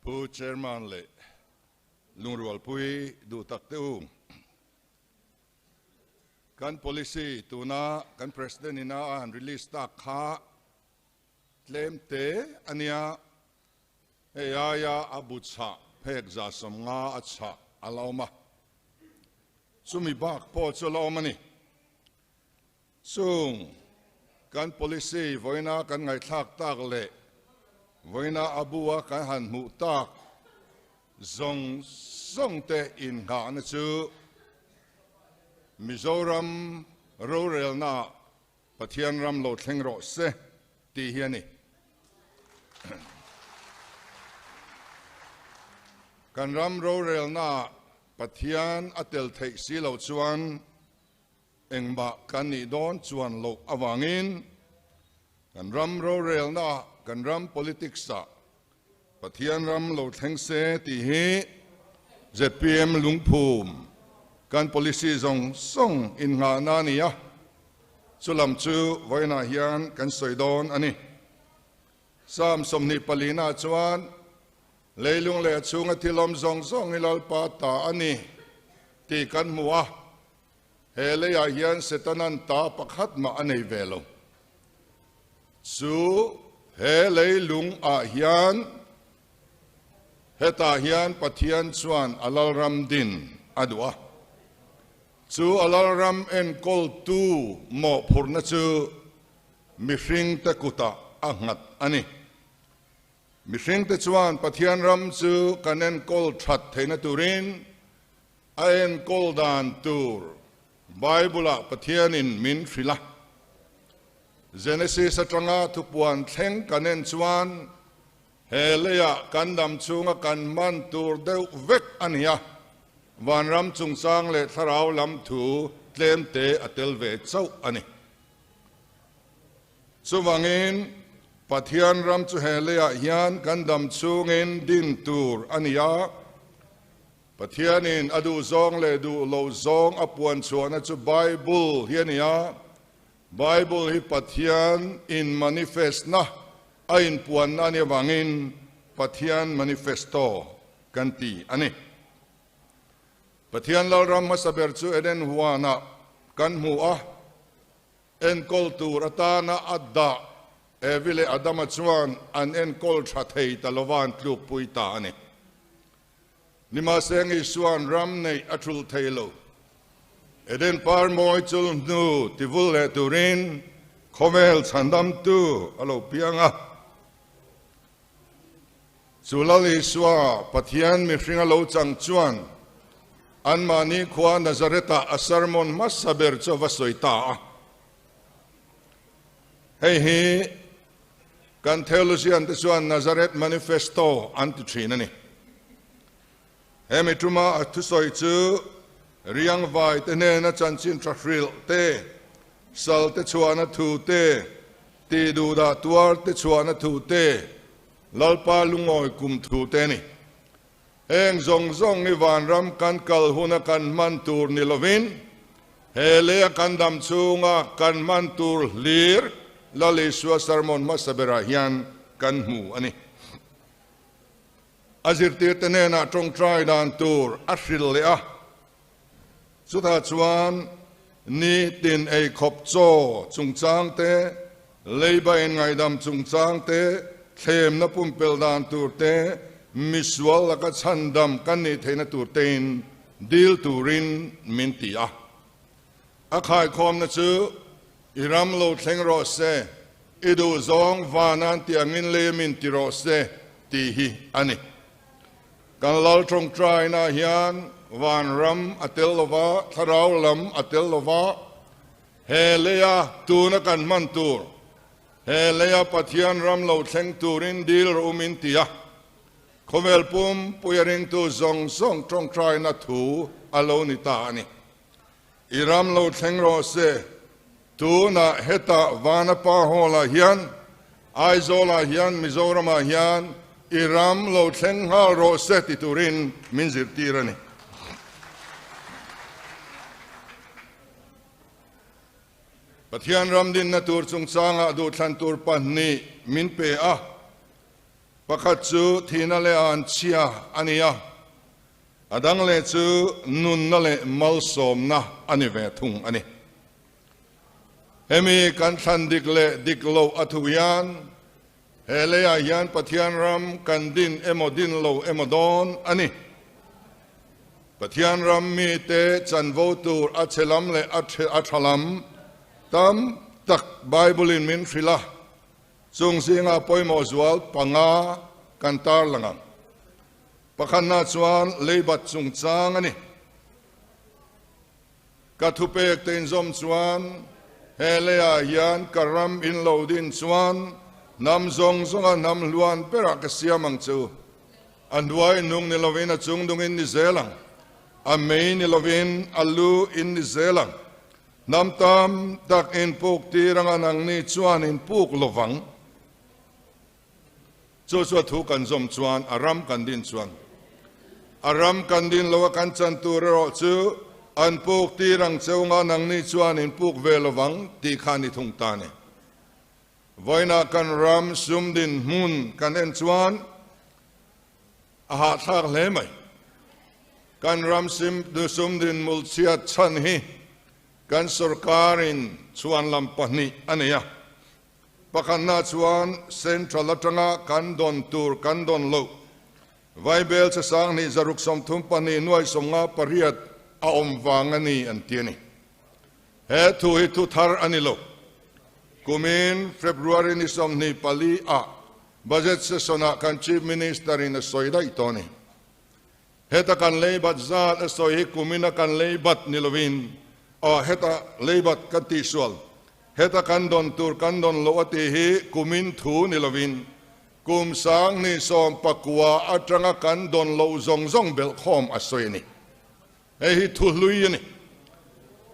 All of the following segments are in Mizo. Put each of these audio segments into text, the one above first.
Pu Chairman leh Lungrualpui duh tak te u, kan policy tuna kan President ina a han release tak kha tlem te a nia, hei aia a bu chhah phek 150 a chhah a la awm a, chumi bak pawh chu a la awm a ni. Chung kan policy vawiina kan ngaihthlak tak leh vawiina a bu-a kan han hmuh tak zawng zawng te inghahna chu Mizoram rorelnaah Pathian ram lo thleng rawh se tih hi a ni. Kan ram rorelnaah Pathian a tel theih si loh chuan Engmah kan nih dawn chuan loh avangin kan ram rorelnaah, kan ram politics-ah Pathian ram lo thleng se tih hi zpm lungphum kan policy zawng zawng innghahna a ni a, chulam chu vawiinah hian kan sawi dawn a ni. Psalm 24 na chuan leilung leh a chhunga thil awm zawng zawng hi Lalpa ta a ni tih kan hmu a. He leiah hian Setanan ta pakhat mah a nei ve lo. Chu he lei lung ah hian hetah hian Pathian chuan a lalram din a duh a. Chu a lalram enkawltu mawhphurhna chu mihringte kutah a nghat a ni. Mihringte chuan Pathian ram chu kan enkawl that theihna turin A enkawl dan tur Bible-ah Pathianin min hrilh a. Genesis atanga thupuan thleng kan en chuan he leiah kan dam chhunga kan hman tur deuh vek a ni a, vanram chungchang leh thlarau lam thu tlemte a tel ve chauh a ni. Chuvangin Pathian ram chu he leiah hian kan dam chhungin din tur a ni a. Pathianin a duh zawng leh duh lo zawng a puan chhuahna chu Bible hi a ni a, Bible hi Pathian in manifest na, a inpuanna a nih avangin Pathian manifesto kan ti a ni. Pathian Lalram hmasa ber chu Eden huanah kan hmu a, enkawl tur atana a dah Evi leh Adama chuan an enkawl tha thei ta lova an tlukpui ta a ni. Nimahseng Isua'n ram neih a thulh thei lo. Eden par mawi chul hnu tivul leh turin khawvel chhandamtu a lo piang a. Chu Lal Isua, Pathian mihring a lo chang chuan anmahni khua Nazareth-ah a sermon hmasa ber chu a va sawi ta a. Hei hi Kan theologian te chuan Nazareth Manifesto an ti thin a ni. He mi tuma a thusawi chu riangvai te hnena chanchin tha hrilh te, sal te chhuahna thu te, tih duhdah tuar te chhuahna thu te, Lalpa lungawi kum thu te a ni. Heng zawng zawng hi vanram kan kal huna kan hman tur ni lovin, he leia kan dam chhunga kan hman tur hlir Lal Isua sermon hmasa berah hian kan hmu a ni. A zirtirte hnenah tawngtai dan tur a hrilh leh a, chutah chuan ni tin ei khawp chaw chungchang te, leiba inngaihdam chungchang te, thlemna pumpelh dan tur te, misual laka chhandam kan nih theihna tur tein dil turin min ti a. A khaikhawmna chu i ram lo thleng rawh se, i duhzawng vanan tiangin lei min ti rawh se tih hi a ni. Kan lal tawngtaina hian vanram a tel lova, thlarau lam a tel lova, he leia tuna kan hman tur, he leia Pathian ram lo thleng turin dil rawh u min ti a. Khawvel pumpui a ringtu zawng zawng tawngtaina thu a lo ni ta a ni. I ram lo thleng rawh se, tunah hetah Vanapa Hall-ah hian, Aizawl-ah hian, Mizoram-ah hian i ram lo thleng nghal rawh se ti turin min zirtir a ni. Pathian ram dinna tur chungchangah duhthlan tur pahnih min pe a. Pakhat chu thihna leh anchhia a ni a, a dang leh chu nunna leh malsawmna a ni ve thung a ni. Hemi kan thlan dik leh dik loh a thu hian he leiah hian Pathian ram kan din emaw din lo emaw dawn a ni. Pathian ram mite chanvo tur a chhe lam leh a tha lam tam tak Bible-in min hrilh a, chung zingah pawimawh zual panga kan tarlang ang. Pakhatna chuan leibat chungchang a ni. Ka thupek te inzawm chuan he leiah hian ka ram in lo din chuan hnam zawng zawnga hnam hluan berah ka siam ang che u. A hnuai nung ni lovin a chung nungin ni zel ang, a mei ni lovin a lu in ni zel ang. Hnam tam tak in puk tir anga nangni chuan in puk lovang. Chu chu a thu kan zawm chuan a ram kan din chuan a ram kan din lo a kan chan tur erawh chu an puk tir ang cheu nga nangni chuan in puk ve lovang tih kha ni thung ta ni. Vawiinah kan ram sum din hmun kan en chuan a hahthlak hle mai. Kan ram sum din mulchhiat chhan hi kan sorkarin chhuan lam pahnih a nei a. Pakhatna chuan Central atanga kan dawn tur kan dawn loh Vaibel che sanghnih zaruk 32 nuai 58 a awm vang a ni an ti a ni. He thu hi thu thar a ni lo. Kumin February ni 24 ah Budget Session ah kan Chief Minister in a sawi daih tawh a ni. Heta kan leibat zat a sawi hi kumina kan leibat ni lovin, aw heta leibat kan tihsual, heta kan dawn tur kan dawn loh a tih hi kumin thu ni lovin, kum 2019 atanga kan dawn loh zawng zawng belhkhawm a sawi a ni. Hei hi thu hlui a ni.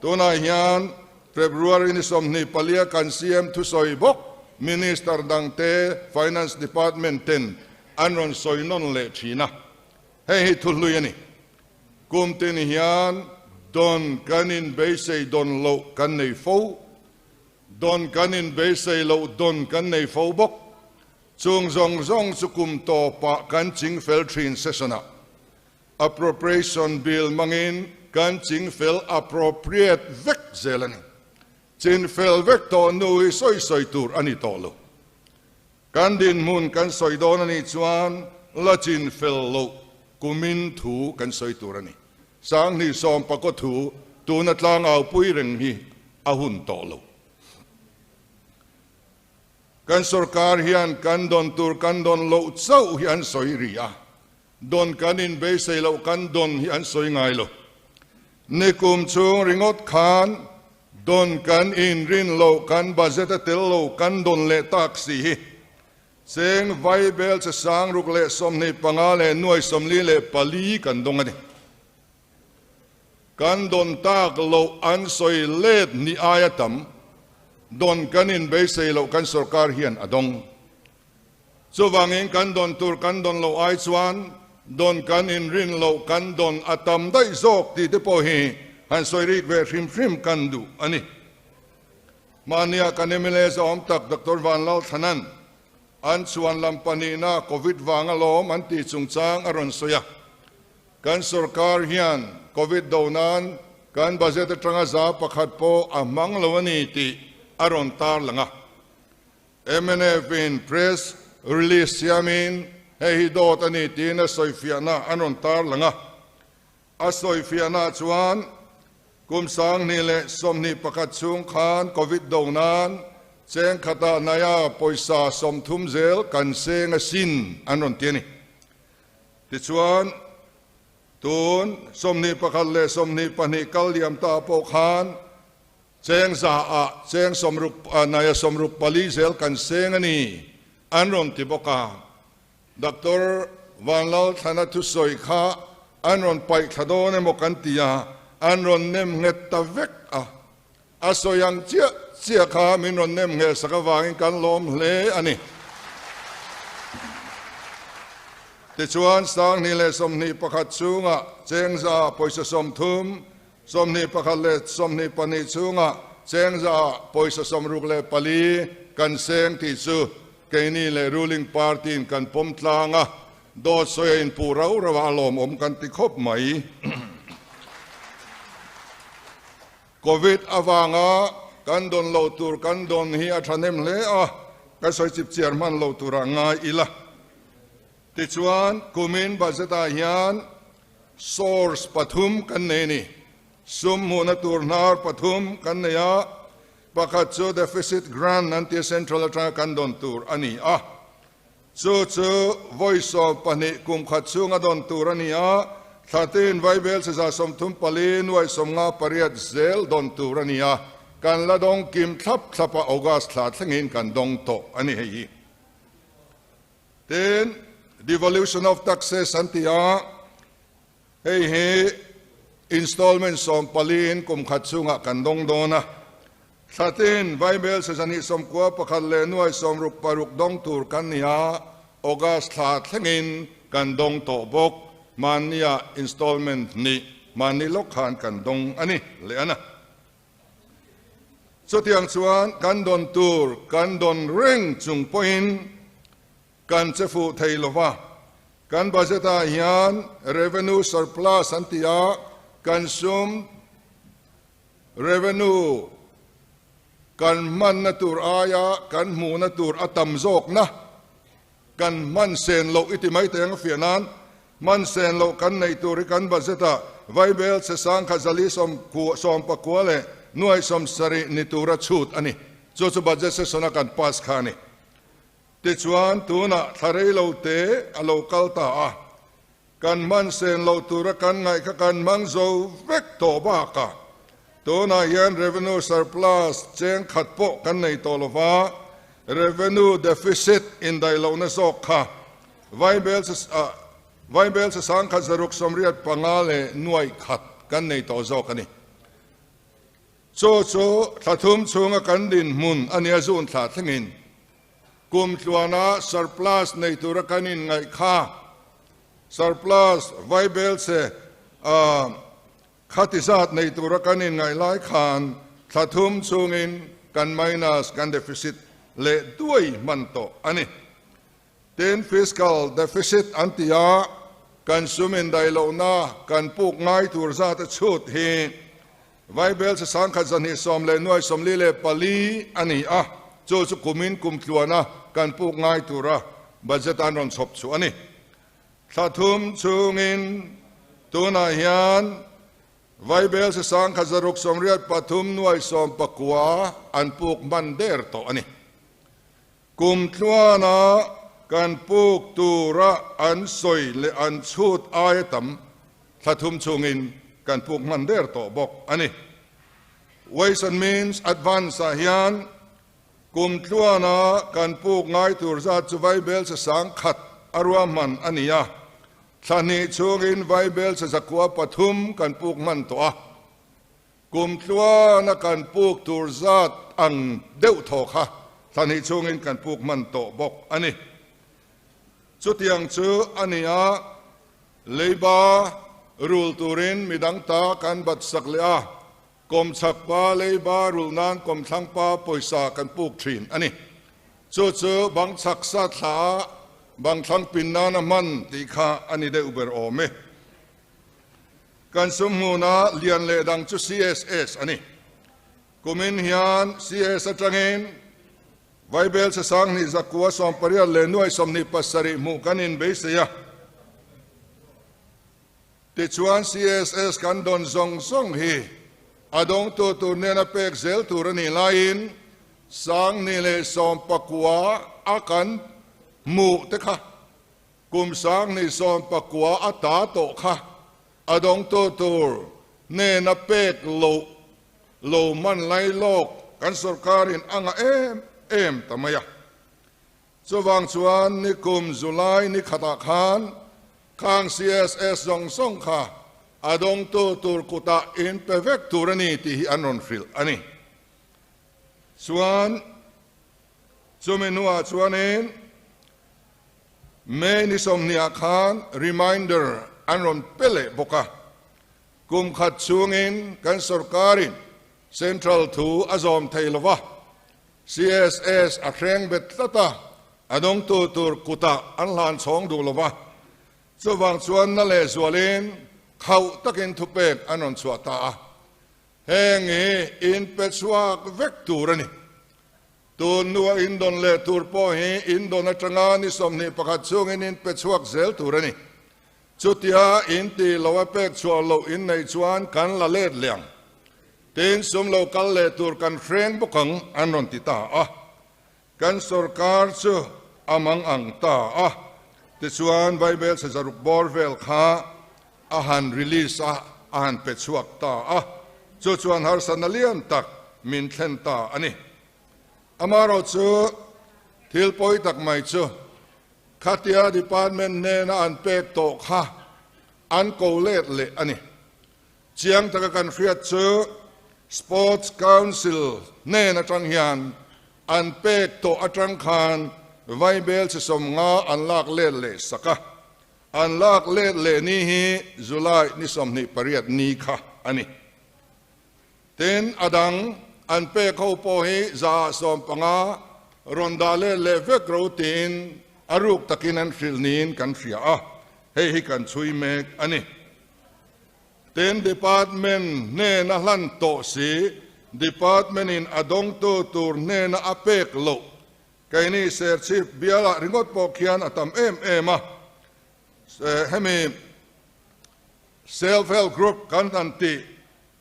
Tunah hian February ni 24 a kan CM thusawi bawk Minister dangte Finance Department ten an rawn sawi nawn leh thin a. Hei hi thu hlui a ni. Kum tin hian dawn kan inbeisei dawn loh kan nei fo. Dawn kan inbeisei loh dawn kan nei fo bawk. Chung zawng zawng chu kum tawpah kan ching fel thin session-ah. Appropriation Bill hmangin kan ching fel appropriate vek zel a ni. Chin fel vek tawh nu hi sawi sawi tur a ni tawh lo. Kan dinhmun kan sawi dawn a nih chuan la chin fel loh kumin thu kan sawi tur a ni. 2019 thu tuna tlangaupui reng hi a hun tawh lo. Kan sorkar hian kan dawn tur kan dawn loh chauh hi an sawi ri a. Dawn kan inbeisei loh kan dawn hi an sawi ngai lo. Nikum chhung ringawt khan dawn kan inrin loh kan budget a tel lo kan dawn leh tak si hi cheng vaibel che 625 leh nuai 44 kan dawng a ni. Kan dawn tak loh an sawi let ni aia tam dawn kan inbeisei loh kan sorkar hian a dawng. Chuvangin kan dawn tur kan dawn loh ai chuan dawn kan inrin loh kan dawn a tam daih zawk tih te pawh hi han sawi rik ve hrim hrim kan duh a ni. Mahnia kan mla zawm tak Doctor Vanlalthlanan an chhuan lam pahnihna Covid vanga lawm an tih chungchang a rawn sawi a. Kan sorkar hian Covid do nan kan budget atanga 1% pawh a hmang lo a ni tih a rawn tarlang a. Mnf in press release siamin hei hi dawt a ni tiin a sawifiahna an rawn tarlang a. A sawifiahna chuan kum 2021 chhung khan Covid do nan cheng khatah naya pawisa 30 zel kan seng a sin an rawn ti a ni. Tichuan tun 21 leh 22 kal liam ta pawh khan cheng za a cheng 60 naya 64 zel kan seng a ni an rawn ti bawk a. Doctor Vanlalthlana thusawi kha an rawn paih thla dawn emaw kan ti a, an rawn nem nghet ta vek a. A sawi ang chiah chiah kha min rawn nem ngheh sak avangin kan lawm hle a ni. Tichuan 2021 chhungah cheng za pawisa 30, 21 leh 22 chhungah cheng za pawisa 64 kan seng tih chu. keini leh ruling party in kan pawm tlang a, dawt sawi a inpuh rau rau a, a lawmawm kan ti khawp mai. Covid avanga kan dawn loh tur kan dawn hi a thahnem hle a, ka sawi chip chiar hman lo turah ngai ila. Tichuan, kumin budget-ah hian source pathum kan nei a ni. Sum hmuhna tur hnar pathum kan nei a, pakhat chu deficit grant an tia central atanga kan dawn tur a ni a. Chu chu vawi 12 kum khat chhunga dawn tur a ni a, thlatin vaibel cheza 34 nuai 58 zel dawn tur a ni a, kan la dawng kim thlap thlap a, August thla thlengin kan dawng tawh a ni hei hi. Tin, devolution of taxes an ti a, hei hi installment 14 in kum khat chhungah kan dawng dawn a, thlatin vaibel chezani 91 leh nuai 66 dawng tur kan ni a, August thla thlengin kan dawng tawh bawk, mahnia installment hnih mahni lawk khan kan dawng a ni leh a na. Chutiang chuan kan dawn tur kan dawn reng chung pawhin kan che fuh thei lo va, kan budget ah hian revenue surplus an ti a, kan sum revenue kan hmanna tur aia kan hmuhna tur a tam zawkna kan hman sen loh i ti mai teh ang a fiah nan hman sen loh kan neih tur hi kan budget ah vaibel che sangkhat zali sawm 19 leh nuai 70 ni tura chhut a ni. Chu chu budget session a kan pass kha a ni. Tichuan tunah thla rei lo te a lo kal ta a, kan hman sen loh tura kan ngaih kha kan hmang zo vek tawh bakah tunah hian revenue surplus cheng khat pawh kan nei tawh lo va, revenue deficit indaih lohna zawk kha vaibel che sangkhat zaruk 85 leh nuaih khat kan nei tawh zawk a ni. Chu chu thla thum chhunga kan dinhmun a nia zun thla thlengin kum tluana surplus nei tura kan inngaih kha surplus vaibel che khati zat nei tura kan inngaih lai khan thla thum chhungin kan minus kan deficit leh duai hman tawh a ni. Tin, fiscal deficit an ti a, kan sum indaih lohna kan puk ngai tur zat a chhut hi vaibel che sangkhat zahnih sawm leh nuai 44 a ni a, chu chu kumin kum tluana kan puk ngai tura budget an rawn chhawp chhuah a ni. Thla thum chhungin tunah hian vaibel che sangkhat zaruk 83 nuai 19 an puk hman der tawh a ni. Kum tluana kan puk tura an sawi leh an chhut aia tam thla thum chhungin kan puk hman der tawh bawk a ni. Ways and Means Advance ah hian kum tluana kan puk ngai tur zat chu vaibel che sang khat a ruahman a ni a, thla hnih chhungin vaibel che 103 kan puk hman tawh a. Kum tluana kan puk tur zat ang deuh thaw kha thla hnih chhungin kan puk hman tawh bawk a ni. Chutiang chu a ni a, leiba rul turin midang ta kan bat sak leh a, kawmchhak pa leiba rul nan kawmthlang pa pawisa kan puk thin a ni. Chu chu bang chhak sa thla a bang thlang pin nana hman tih kha a ni deuh ber awm e. Kan sum hmuna lian leh dang chu CSS a ni. Kumin hian CS atangin vaibel che sang hnih zakua 18 leh nuai 27 hmuh kan inbeisei a. Tichuan CSS kan dawn zawng zawng hi a dawngtu tur nena pek zel tur a nih laiin sang hnih leh 19 a kan hmuh te kha kum sang hnih 19 a ta tawh kha a dawngtu tur nena pek lo lo man lai lawk kan sorkarin a ngah em em ta mai a. Chuwang chuan ni kum July ni khatah khan khang CSS zawng zawng kha a dawngtu tur kutah in pe vek tur a ni tih hi an rawn hrilh a ni. Chuan chumi hnuah chuanin May ni 20ah khan reminder an rawn pe leh bawk a, kum khat chhungin kan sorkarin central thu a zawm thei lo va, CSS a hreng bet tlat a. A dawngtu tur kutah an hlan chhawng duh lo va, chuvang chuan na lehzualin khauh takin thupek an rawn chhuah ta a. Heng hi inpe chhuak vek tur a ni. Tun hnua indawn leh tur pawh hi indawn atanga ni 21 chungin inpe chhuak zel tur a ni. Chutia inti lo a pek chhuah loh inneih chuan kan la let leh ang. Tin, sum lo kal leh tur kan hreng bawk ang an rawn ti ta a. Kan sorkar chu a mang ang ta a. Tichuan Bible chhe zaruk bawr vel kha a han release a, a han pe chhuak ta a. Chu chuan harsatna lian tak min thlen ta a ni. Amaherawh chu thil pawi tak mai chu khatia department hnena an pek tawh kha an ko let leh a ni. Chiang taka kan hriat chu Sports Council hnen atang hian an pek tawh atang khan Vaibel chi 50 an lak let leh sak a. An lak let leh ni hi July ni 28 ni kha a ni. Tin, a dang an pek ho pawh hi 150 rawn dah let leh vek ro tiin a ruk takin an hrilh niin kan hria a, hei hi kan chhui mek a ni. Tin, Department hnena hlan tawh si, Department in a dawngtu tur hnena a pek loh, keini Serchhip bialah ringawt pawh khian a tam em em a. Hemi Self Help Group kan han tih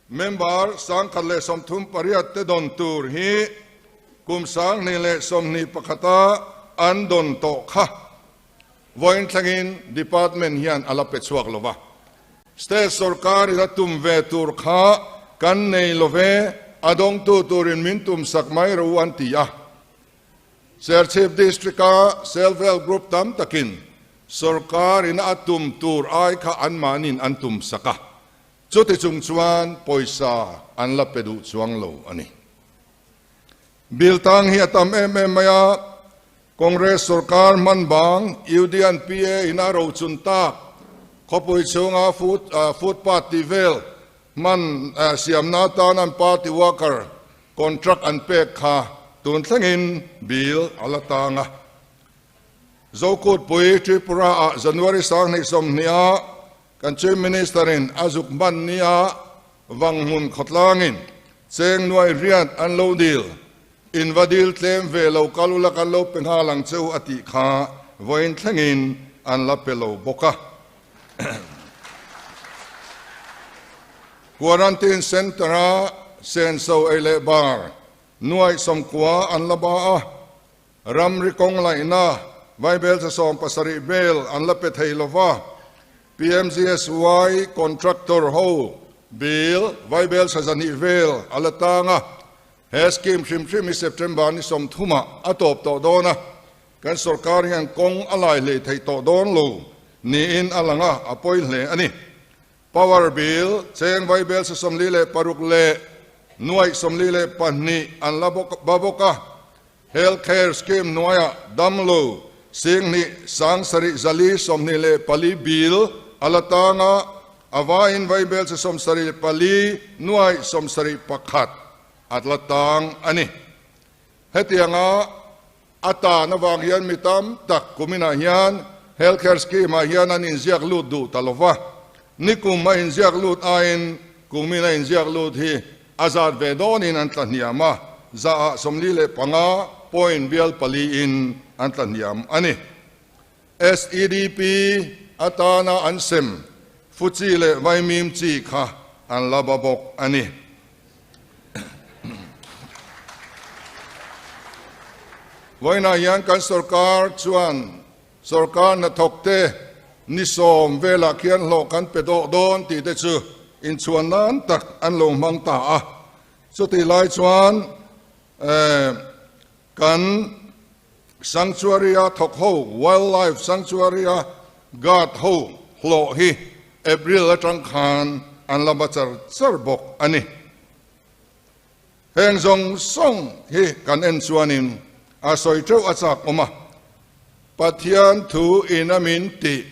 member 1038 te dawn tur hi kum 2021 a an dawn tawh kha vawiin thlengin Department hian a la pe chhuak lo va. State sorkar in a tum ve tur kha kan nei lo ve, a dawngtu turin min tum sak mai ro an ti a. Serchhip District a Self Help Group tam takin sorkar in a tum tur ai kha anmahniin an tum sak a, chuti chung chuan pawisa an la pe duh chuang lo a ni. Bill tang hi a tam em em mai a, Congress sorkar hman bang UDNPA in a rochun tak khawpui chhunga footpath tih vel hman siamna atan an party worker contract an pek kha tun thlengin bill a la tang a. Zokutpui Tripura ah January 2020 a kan Chief Minister in a zuk hman nia Vanghmun khawtlangin cheng nuai riat an lo dil. In va dil tlem ve lo kal ula kan lo pe nghal ang che u a tih kha vawiin thlengin an la pe lo bawk a. Quarantine Centre a senso ei leh bar nuaih 90 an la ba a, ramri kawng laihna vaibelcha 70 vel an la pe thei lo va, PMGSY contractor ho bill vaibelcha 200 vel a la tang a. He scheme hrim hrim hi September ni 30 ah a tawp tawh dawn a, kan sorkar hian kawng a lai hlei theih tawh dawn lo niin a lang a, a pawi hle a ni. Power bill cheng vaibel sa 46 leh nuaih 42 an la ba bawk a, Health Care Scheme hnuaiah damlo 7 7,424 bill a la tang a, a vaiin vaibel sa 74 nuaih 71 a la tang a ni. Hetianga a tan avang hian mi tam tak kuminah hian Health Care Scheme ah hian an inziak lut duh ta lo va, nikum a inziak lut aiin kumin a inziak lut hi a zat ve dawnin an tla hniam a, zaah 45 point bial pali in an tla hniam a ni. SEDP atana an sem fu chi leh vaimim chi kha an la ba bawk a ni. Vawiinah hian kan sorkar chuan sorkar hnathawk te ni 10 velah khian hlawh kan pe dawh dawn tih te chu inchhuan nan tak an lo hmang ta a. Chutih lai chuan kan sanctuary a thawk ho, wildlife sanctuary a guard ho hlawh hi April atang khan an la ba char char bawk a ni. Heng zawng zawng hi kan en chuanin a sawi teuh a chak awm a, Pathian thu in a min tih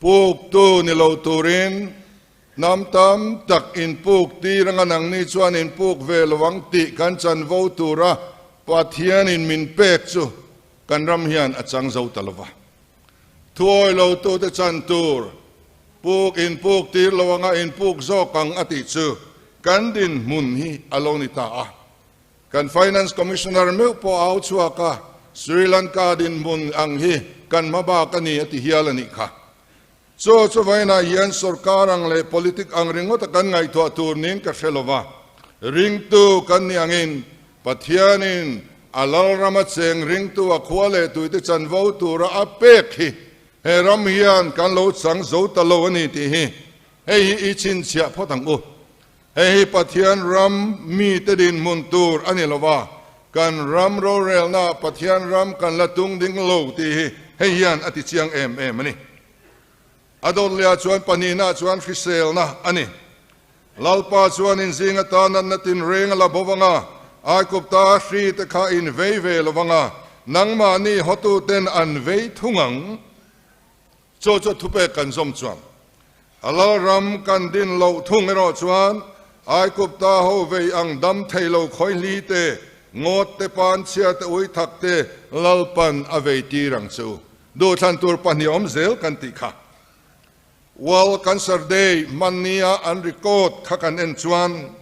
puk tu ni lo turin hnam tam tak in puk tir anga nangni chuan in puk ve lo ang tih kan chanvo tura Pathian in min pek chu. Kan ram hian a chang zo ta lova. Thuawi lo tute chan tur puk in puk tir lo anga in puk zawk ang a tih chu kan dinhmun hi a lo ni ta a. Kan Finance Commissioner meuh pawh a au chhuak a, Sri Lanka dinhmun ang hi kan hmabak a ni a ti hial a nih kha. Chaw chu vainah hian sorkar ang leh politic ang ringawta kan ngaihtuah tur niin ka hre lova, ringtu kan nih angin Pathianin a lalrama cheng ringtu a khua leh tuite chanvo tura a pek hi he ram hian kan lo chang zo ta lo a ni tih hi hei hi i chhinchhiah phawt ang u. Hei hi Pathian ram mite dinhmun tur a ni lova, kan ram rorelnaah Pathian ram kan la tung ding lo tih hi hei hian a ti chiang em em a ni. A dawt lehah chuan pahnihnaah chuan hriselna a ni. Lalpa chuan inzing atan natna tinreng a la bo vang a, Aigupta hri te kha in vei ve lo vang a, nangmahni hotuten an vei thung ang. Chu chu thupek kan zawm chuan a lalram kan din loh thung erawh chuan Aigupta ho vei ang dam thei lo khawihli te, ngawt te, panchhia te, uithak te Lalpan a vei tir ang chu. Duhthlan tur pahnih awm zel kan tih kha. World Cancer Day hmannia an record kha kan en chuan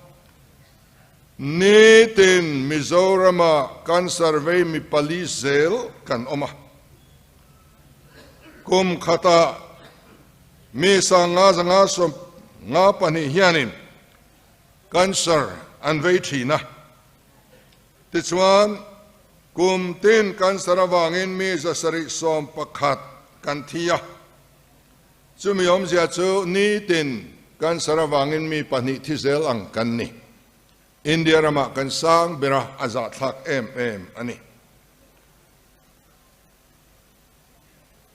nitin Mizorama cancer vei mi pali zel kan awm a. Kum khatah mi 5552 hianin cancer an vei thin a. Tichuan, kum tin cancer avangin mi 711 kan thi a. Chumi awmzia chu nitin cancer avangin mi pahnih thi zel ang kan ni. India ramah kan sang ber a, a zahthlak em em a ni.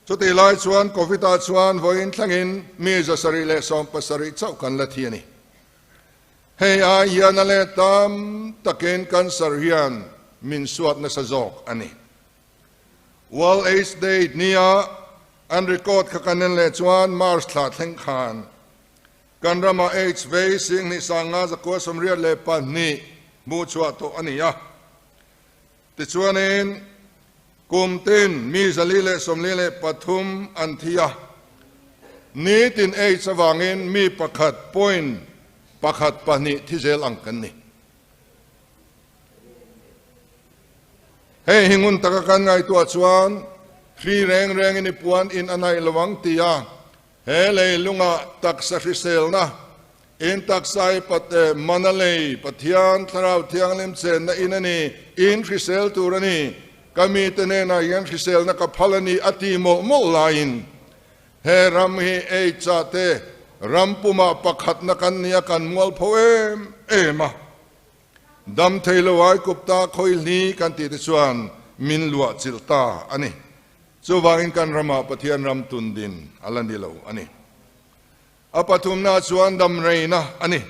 Chutih lai chuan Covid-ah chuan vawiin thlengin mi 770 chauh kan la thi a ni. Hei ai hian a let tam takin cancer hian min suat nasa zawk a ni. World AIDS Day nia an record kha kan en leh chuan March thla thleng khan kan ramah AIDS vei 25,982 hmuh chhuah tawh a ni a. Tichuanin, kum tin mi 443 an thi a, nitin AIDS avangin mi pakhat point pakhat pahnih thi zel ang kan ni. Hei hi ngun taka kan ngaihtuah chuan hri reng rengin i puan in a naih lo ang tia he leilunga taksa hriselna In taksa i pat man a lei, Pathian Thlarau Thianghlim chenna in a ni, in hrisel tur a ni, ka mite hnenah hian hriselna ka phal a ni a ti mawlh mawlh laiin he ram hi ei chah te ram pumah pakhatna kan nia kan mualpho em em a, dam thei lo ai kupta khawihli kan tih te chuan min luah chilh ta a ni. Chuvangin kan ramah Pathian ram tundin a la ni lo a ni. A pathumna chuan damreina a ni.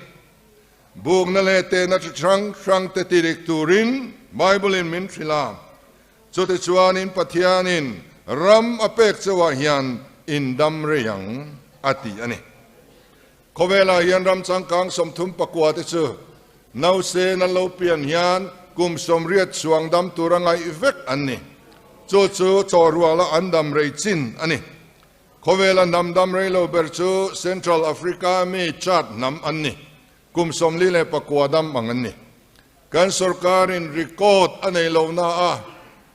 Bukna leh tehna chi hrang hrang te tidik turin Bible-in min hrilh a. Chutichuanin Pathianin ram a pek chauhah hian in dam rei ang a ti a ni. Khawvelah hian ram changkang 39 te chu nausen an lo pian hian kum 80 chuang dam tura ngaih vek an ni. Chu chu chawhruala an dam rei chin a ni. Khawvela hnam dam rei lo ber chu Central Africa mi Chad hnam an ni. Kum 49 dam ang an ni. Kan sorkarin record a nei lo na a,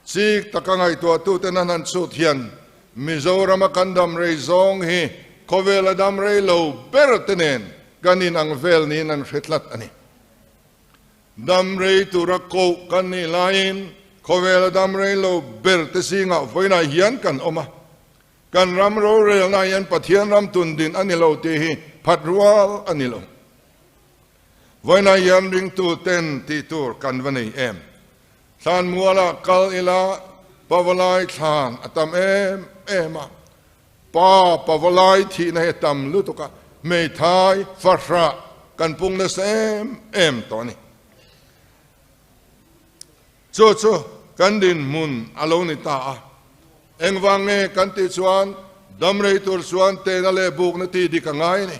chik taka ngaihtuahtuten an han chhut hian Mizorama kan dam rei zawng hi khawvela dam rei lo ber te nen kan inang vel niin an hre tlat a ni. Dam rei tura koh kan nih laiin khawvela dam rei lo ber te zingah vawiinah hian kan awm a. Kan ram rorelna hian Pathian ram tundin a ni lo tih hi phat rual a ni lo. Vawiinah hian ringtu ten tih tur kan va nei em? Thlan mualah kal ila Pavalai thlan a tam em em a, pa Pavalai thihna hi a tam lutuk a, hmeithai fahrah kan pung nasa em em tawh a ni. Chu chu kan dinhmun a lo ni ta a. Engvang nge kan tih chuan damrei tur chuan tehna leh bukna tih dik a ngai a ni.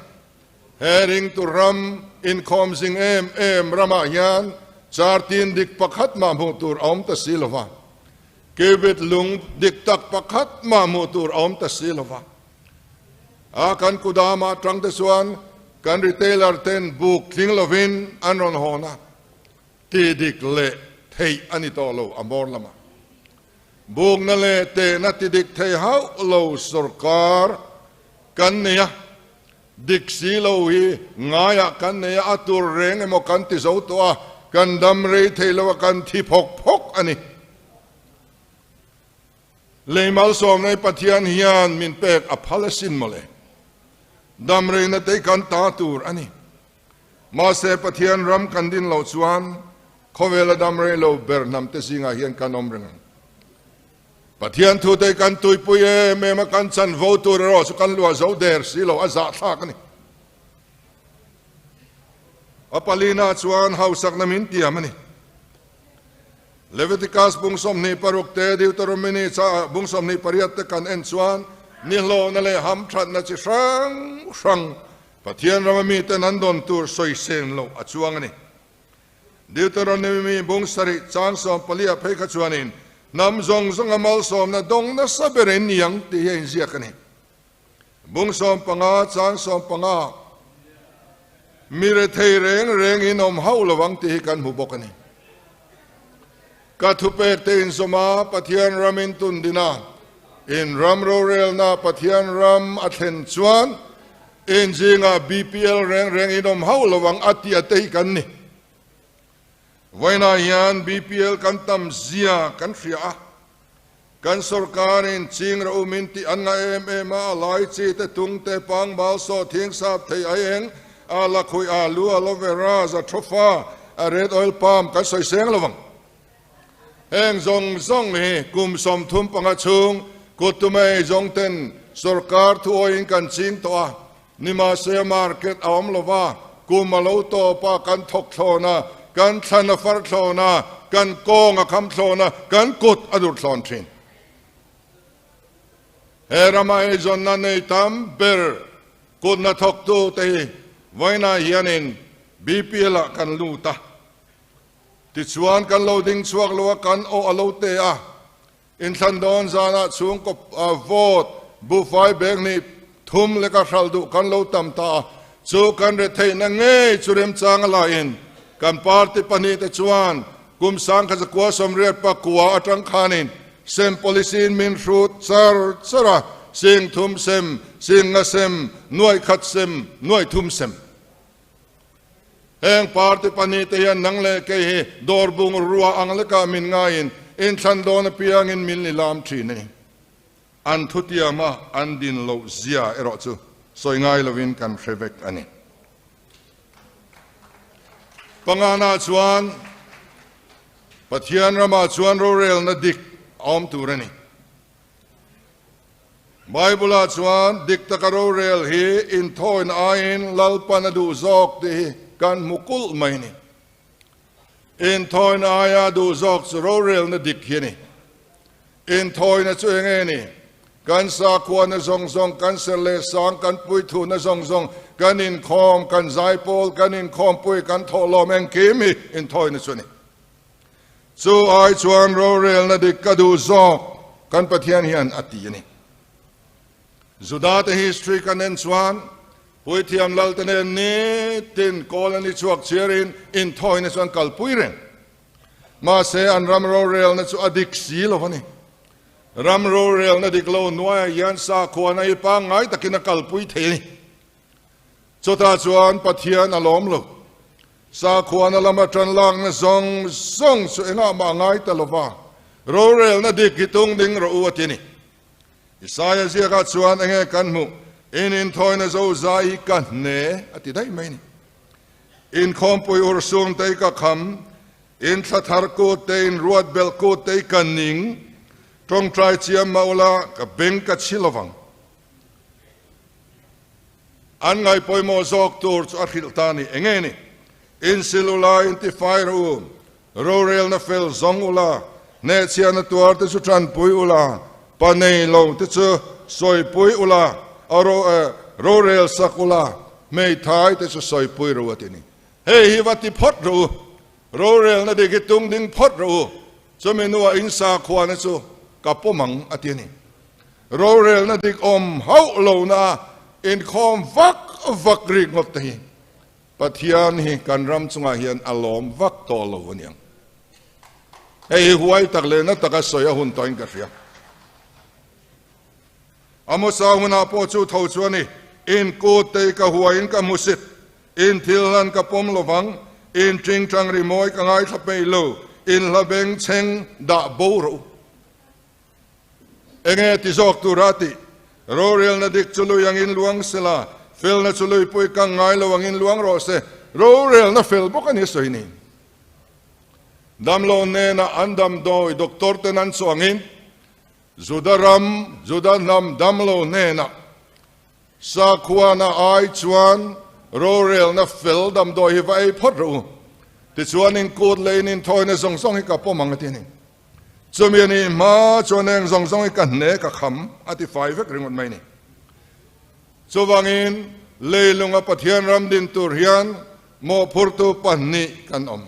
He ringtu ram inkhawm zing em em ramah hian chartin dik pakhat mah hmuh tur a awm ta si lo va. Cubit lung dik tak pakhat mah hmuh tur a awm ta si lo va. A kan kudamah atang te chuan kan retailer ten buk tling lovin an rawn hawn a, ti dik leh theih a ni tawh lo a bawr lamah. Bukna leh tehna ti dik thei hauh lo sorkar kan nei a, dik si lo hi ngaiah kan nei a, a tur reng emaw kan ti zo tawh a, kan dam rei thei lo a, kan thi phawk phawk a ni. Lei malsawmna hi Pathian hian min pek a phal asin mawle. Dam reina te hi kan ta tur a ni. Mahse Pathian ram kan din loh chuan khawvela dam rei lo ber hnam te zingah hian kan awm reng ang. Pathian thu te hi kan tuipui em em a, kan chanvo tur erawh chu kan luah zo der si lo, a zahthlak a ni. A palina chuan hausakna min tiam a ni. Leviticus bung 26 te, Deuteronomy bung 28 te kan en chuan nihlawhna leh hamthatna chi hrang hrang Pathian rama miten an dawn tur sawiseng loh a chuang a ni. Deuteronomy bung sarih chang 14 ah phei kha chuanin hnam zawng zawnga malsawmna dawng nasa ber in ni ang tih hi a inziak a ni. Bung 15 chang 15 mi rethei reng reng in awm hauh lo ang tih hi kan hmu bawk a ni. Ka thupek te inzawm a, Pathian ram in tun din a, in ram rorelna Pathian ram a thlen chuan in zingah BPL reng reng in awm hauh lo ang a tih a te hi kan ni. Vawiinah hian BPL kan tam zia kan hria a, kan sorkarin ching ra um in tih an ngah em em a, a lai chi te tung te pang bal saw thing sap thei ai eng a la khuih a lu aloe vera za thawfa a red oil palm kan sawi seng lo vang. Heng zawng zawng hi kum 35 chhung kut tumei zawng ten sorkar thuawiin kan ching tawh a, nimahse market a awm lo va, kum a lo tawp a, kan thawk thlawn a, kan thlan a far thlawn a, kan kawng a kham thlawn a, kan kut a dur thlawn thin. He rama eizawnna nei tam ber kutna thawktu te hi vawiinah hianin BPL ah kan lut a. Tichuan kan lo ding chhuak lo a, kan aw a lo te a. Inthlan dawn zanah chhungkaw vote buhfai bag hnih thum leka hral duh kan lo tam ta a, chu kan retheihna ngei chu remchang a laiin kan party pahnih te chuan kum 1989 atang khanin sem policy in min hrut char char a, sing thum sem, sing nga sem, nuaih khat sem, nuaih thum sem. Heng party pahnih te hian nang leh kei hi dawr bung rua ang lekah min ngaiin inthlan dawn apiangin min li lam thin a ni. An thutiama an din loh zia erawh chu sawi ngai lovin kan hre vek a ni. Pangana chuan Pathian ramah chuan rorelna dik a awm tur a ni. Bible-ah chuan dik taka rorel hi inthawina aiin Lalpan a duh zawk tih hi kan hmu kulh mai a ni. Inthawina aia duh zawk chu rorelna dik hi a ni. Inthawina chu eng nge ni? Kan sakhuana zawng zawng, kan ser leh sang, kan puithuna zawng zawng, kan inkhawm, kan zaipawl, kan inkhawmpui, kan thawhlawm engkim hi inthawina chu a ni. Chu ai chuan rorelna dik ka duh zawk kan Pathian hian a ti a ni. Juda te history kan en chuan Puithiam Lal te nen nitin kawl an i chhuak chhiarin inthawina chu an kalpui reng. Mahse an ram rorelna chu a dik si lo a ni. Ram rorelna dik lo nuaiah hian sakhuana hi pangngai takin a kalpui thei a ni. Chutah chuan Pathian a lawm lo. Sakhuana lama tan lakna zawng zawng chu engah mah ngai ta lova, rorelna dik hi tung ding rawh u a ti a ni. Isaia ziakah chuan enge kan hmuh? In inthawina zo zai hi ka hne a ti daih mai a ni. Inkhawmpui ursung te hi ka kham, in thla thar kut te, in ruat belh kut te hi ka ning, tawngtai chiam mah ula ka beng ka chhi lovang. An ngaih pawimawh zawk tur chu a hrilh ta a ni. Enge ni? Insil ula, intifai rawh u, rorelna fel zawng ula, hnehchhiahna tuar te chu tanpui ula, pa nei lo te chu sawipui ula, a rorel sak ula, hmeithai te chu sawipui rawh u a ti a ni. Hei hi va ti phawt rawh u, rorelna dik hi tung ding phawt rawh u. Chumi hnuah in sakhuana chu ka pawm ang a ti a ni. Rorelna dik awm hauh lohna a inkhawm vak vak rik ngawt te hi Pathian hi kan ram chungah hian a lawm vak tawh lo a niang. Hei hi huai tak leh na taka sawi a hun tawhin ka hria. Amosa hunah pawh chu tho chuan i inkut te ka huaiin ka hmusit, in thil hlan ka pawm lovang, in tingtang rimawi ka ngaithla peih lo, in hla beng chheng dah bo rawh u. Enge ti zawk tura tih? Rorelna dik chu lui angin luang sela, felna chu luipui kang ngai lo angin luang rawh se. Rorelna fel bawk a ni sawi ni. Damlo hnenah an damdawi doctor ten an chuangin Juda ram, Juda hnam damlo hnenah Sakhuana ai chuan rorelna fel damdawi hi va ei phawt rawh u. Tichuan in kut leh in inthawina zawng zawng hi ka pawm ang a ti a ni. Chumi a nih hma chuan eng zawng zawng hi ka hne ka kham a ti fai vek ringawt mai a ni. Chuvangin leilunga Pathian ram din tur hian mawhphurtu pahnih kan awm.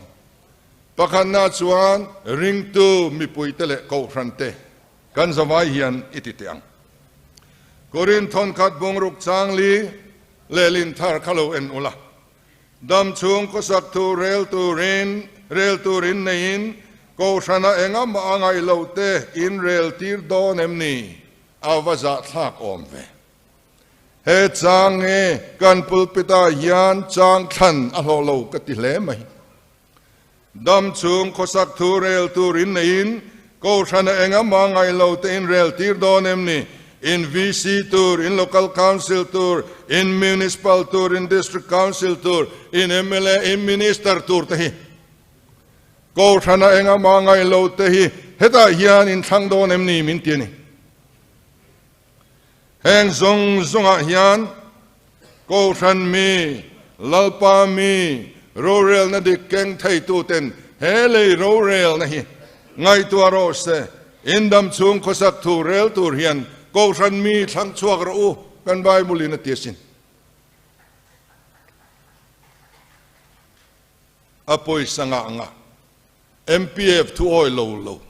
Pakhatna chuan ringtu mipuite leh kohhrante kan zavai hian i ti teh ang. Korinth thawnkhat bungruk changli lehlin thar kha lo en ula. Dam chhung khawsak thu rel turin rel turin neiin Kohhrana engamah a ngaih loh te in rel tir dawn em ni? A va zahthlak awm ve. He chang nge kan pulpit ah hian chang thlan a hlawh lo ka ti hle mai. Dam chhung khawsak thu rel turin neiin Kohhrana engamah ngaih lo te in rel tir dawn em ni? In VC tur, in Local Council tur, in Municipal tur, in District Council tur, in mla, in Minister tur te hi Kohhrana engamah ngaih lo te hi hetah hian in thlang dawn em ni min ti a ni. Heng zawng zawngah hian Kohhran mi, Lalpa mi, rorelna dik keng theituten he lei rorelna hi ngaihtuah rawh se. Indam chhung khawsak thu rel tur hian Kohhran mi thlang chhuak rawh u, kan Bible in a ti asin. A pawisa ngah ngah MPF thu awi lo lo.